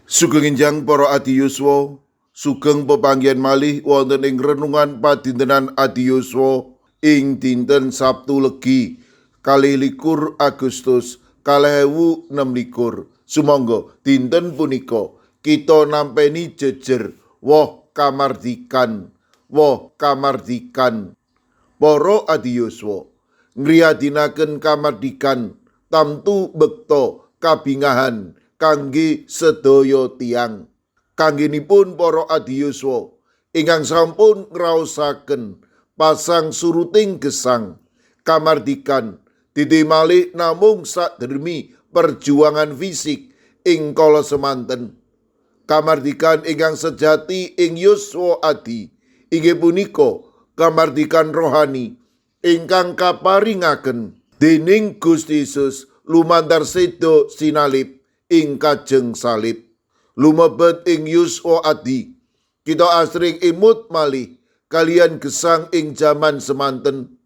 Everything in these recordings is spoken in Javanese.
Sugeng enjang para adi yuswa, sugeng pepanggihan malih wonten ing renungan padintenan adi yuswa ing dinten Sabtu Legi 22 Agustus 2026. Sumangga dinten punika kita nampeni jejer woh kamardikan, woh kamardikan. Para adi yuswa, ngriyadinaken kamardikan tamtu bekta kabingahan kangge sedaya tiyang. Kanggenipun para adi yuswa ingkang sampun ngraosaken pasang suruting gesang kamardikan didi malih namung sadermi perjuangan fisik ing kala semanten. Kamardikan ingkang sejati ing yuswa adi inggih punika kamardikan rohani ingkang kaparingaken dening Gusti Yesus lumantar seda sinalib ing kajeng salib. Lumebet ing yuswa adi kita asring emut malih kaliyan gesang ing jaman semanten.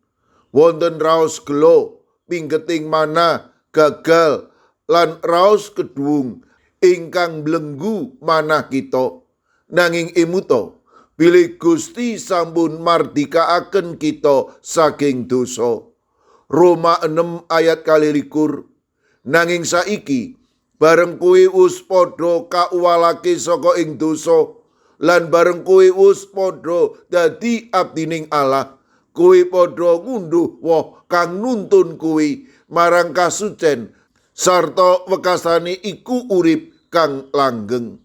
Wonten raos gelo pinggeting manah gagal lan raos keduwung ingkang mlenggu manah kita. Nanging emuta bilih Gusti sampun mardikaaken kita saking dosa. Roma 6 ayat 22. Nanging saiki bareng kowe wis padha kauwalake saka ing dosa lan bareng kowe wis padha dadi abdining Allah, kowe padha ngunduh woh kang nuntun kowe marang kasucen sarta wekasane iku urip kang langgeng.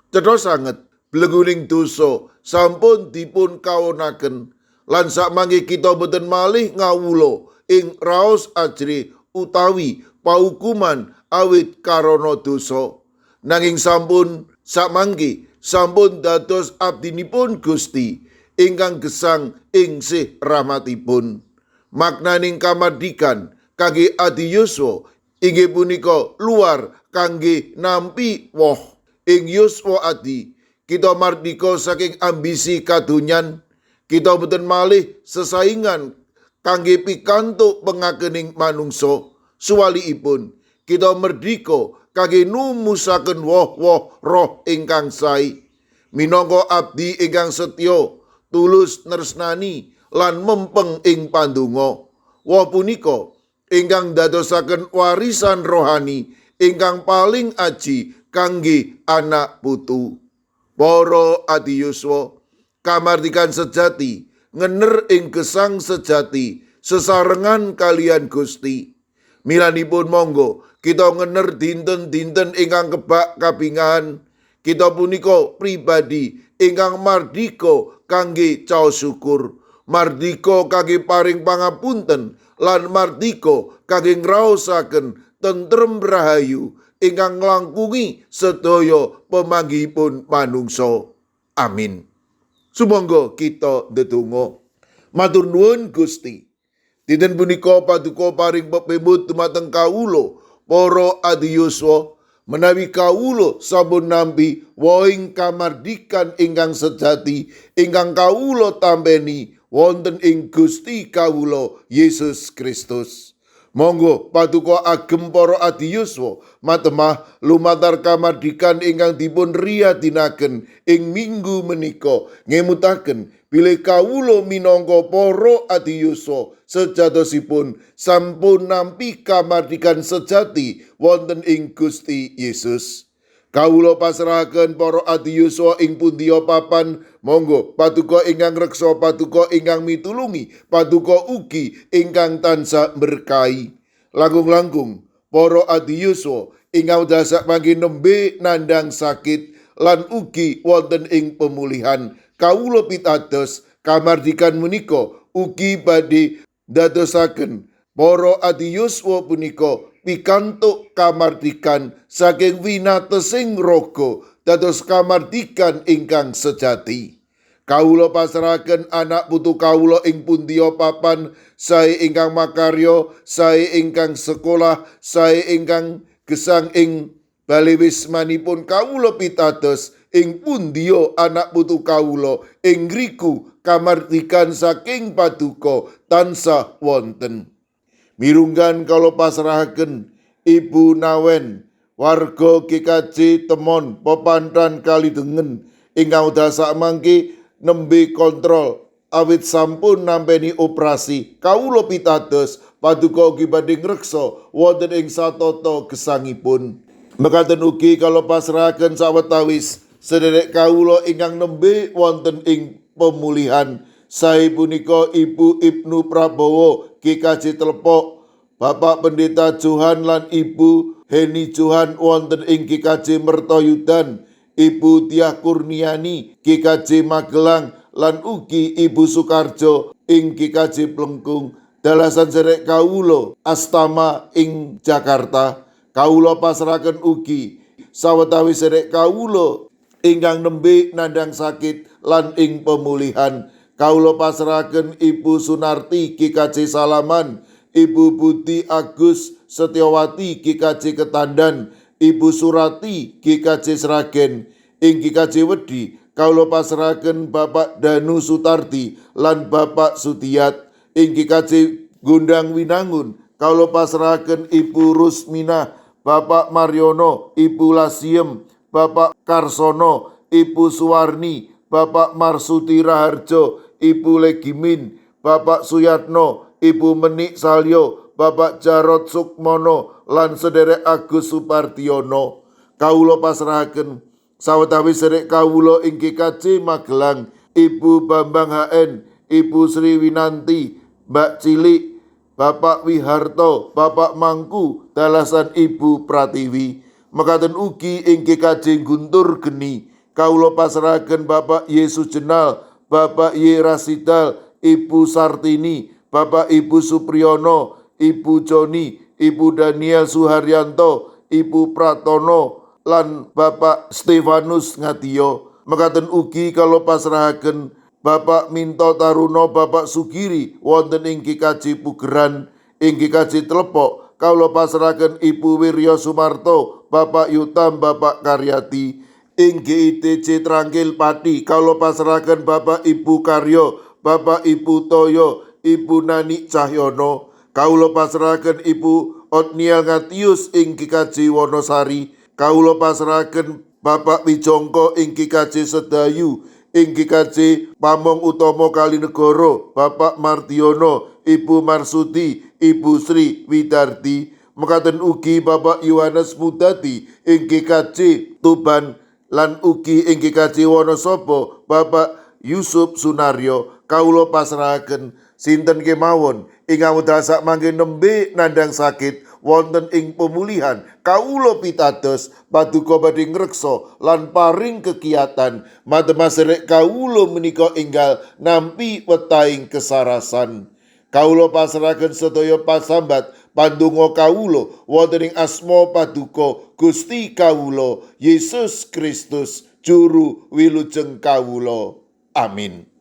Cetha sanget blenguning dosa sampun dipun kawonaken lan sakmangke kita boten malih ngawula ing raos ajrih utawi paukuman awit karana dosa. Nanging sampun sakmangke sampun dados abdinipun Gusti ingkang gesang ing sih rahmatipun. Maknaning kamardikan kangge adi yuswa inggih punika luar kangge nampi woh. Ing yuswa adi kita mardika saking ambisi kadonyan. Kita boten malih sesaingan kangge pikantuk pengakening manungsa. Suwalikipun kita merdika kangge numusaken woh-woh roh ingkang sae. Minangka abdi ingkang setya, tulus tresnani lan mempeng ing pandonga. Woh punika ingkang dadosaken warisan rohani ingkang paling aji kangge anak putu. Para adi yuswa, kamardikan sejati ngener ing gesang sejati sesarengan kaliyan Gusti. Milanipun monggo kita ngener dinten-dinten ingkang kebak kabingahan. Kita punika pribadi ingkang mardika kangge caos syukur, mardika kangge paring pangapunten, lan mardika kangge ngraosaken tentrem rahayu ingkang nglangkungi sedaya pemanggihipun manungsa. Amin. Sumangga kita ndedonga. Matur nuwun Gusti. Dinten punika paduka paring pepemut dumateng kawula para adi yuswa menawi kawula sampun nampi wohing kamardikan ingkang sejati ingkang kawula tampeni wonten ing Gusti kawula Yesus Kristus. Monggo paduka agem para adi yuswa matemah lumantar kamardikan ingkang dipun riyadinaken ing minggu menika ngemutaken bilih kawula minangka para adi yuswa sejatosipun sampun nampi kamardikan sejati wonten ing Gusti Yesus. Kawula pasrahaken para adi yuswa ing pundiya papan, monggo paduka ingkang reksa, paduka ingkang mitulungi, paduka ugi ingkang tansah berkahi. Langkung-langkung para adi yuswa ingkang dasak mangke nembe nandhang sakit lan ugi wonten ing pemulihan. Kawula pitados kamardikan menika ugi badhe dadosaken para adi yuswa punika pikantuk kamardikan saking winatesing raga dados kamardikan ingkang sejati. Kawula pasrahaken anak putu kawula ing pundiya papan, sae ingkang makarya, sae ingkang sekolah, sae ingkang gesang ing bale wismanipun. Kawula pitados ing pundiya anak putu kawula ing ngriku kamardikan saking paduka tansah wonten. Mirunggan kawula pasrahaken Ibu Nawen warga GKJ Temon Pepantan Kalidengen ingkang wekdal sakmangke nembe kontrol awit sampun nampeni operasi. Kawula pitados paduka ugi badhe ngreksa wonten ing satata gesangipun. Mekaten ugi kawula pasrahaken sawetawis sederek kawula ingkang nembe wonten ing pemulihan, sae punika Ibu Ibnu Prabowo GKJ Telepok, Bapak Pendeta Johan lan Ibu Heni Johan wonten ing GKJ Mertoyudan, Ibu Tiah Kurniani GKJ Magelang lan ugi Ibu Sukarjo ing GKJ Plengkung, dalasan serek kawula Astama ing Jakarta. Kawula pasrahaken ugi sawetawis serek kawula ingkang nembe nandhang sakit lan ing pemulihan. Kawula pasrahaken Ibu Sunarti GKJ Salaman, Ibu Budi Agus Setiawati GKJ Ketandan, Ibu Surati GKJ Sragen. Ing GKJ Wedi kawula pasrahaken Bapak Danu Sutardi lan Bapak Sudiyat. Ing GKJ Gundang Winangun kawula pasrahaken Ibu Rusminah, Bapak Maryono, Ibu Lasiem, Bapak Karsono, Ibu Suwarni, Bapak Marsuti Raharjo, Ibu Legimin, Bapak Suyatno, Ibu Menik Salyo, Bapak Jarod Sukmono lan sederek Agus Supardiono. Kawula pasrahaken sawetawis sederek kawula ing GKJ Magelang, Ibu Bambang HN, Ibu Sri Winanti, Mbak Cilik, Bapak Wiharto, Bapak Mangku, dalasan Ibu Pratiwi. Mekaten ugi ing GKJ Guntur Geni, kawula pasrahaken Bapak Yesus Jenal, Bapak Y Rasidal, Ibu Sartini, Bapak Ibu Supriyono, Ibu Joni, Ibu Daniel Suharyanto, Ibu Pratono lan Bapak Stefanus Ngadiyo. Mekaten ugi kawula pasrahaken Bapak Minto Taruno, Bapak Sugiri wonten ing GKJ Pugeran. Ing GKJ Telepok kawula pasrahaken Ibu Wirya Sumarto, Bapak Yutam, Bapak Karyati. Ing GITC Trangkil Pati kawula pasrahaken Bapak Ibu Karyo, Bapak Ibu Toyo, Ibu Nani Cahyono. Kawula pasrahaken Ibu Otniel Ngatius ing GKJ Wonosari. Kawula pasrahaken Bapak Wijongko ing GKJ Sedayu. Ing GKJ Pamong Utomo Kalinegoro, Bapak Mardiono, Ibu Marsudi, Ibu Sri Widarti. Mekaten ugi Bapak Yohanes Mudati ing GKJ Tuban lan ugi ing GKJ Wonosobo Bapak Yusuf Sunaryo. Kawula pasrahaken sinten kemawon ingkang wekdal sakmangke nembe nandhang sakit wonten ing pemulihan. Kawula pitados paduka badhe ngreksa lan paring kekiatan matem serek kawula menika enggal nampi wetahing kesarasan. Kawula pasrahaken sedaya pasambat pandonga kawula wonten ing asma paduka Gusti kawula Yesus Kristus juru wilujeng kawula. Amin.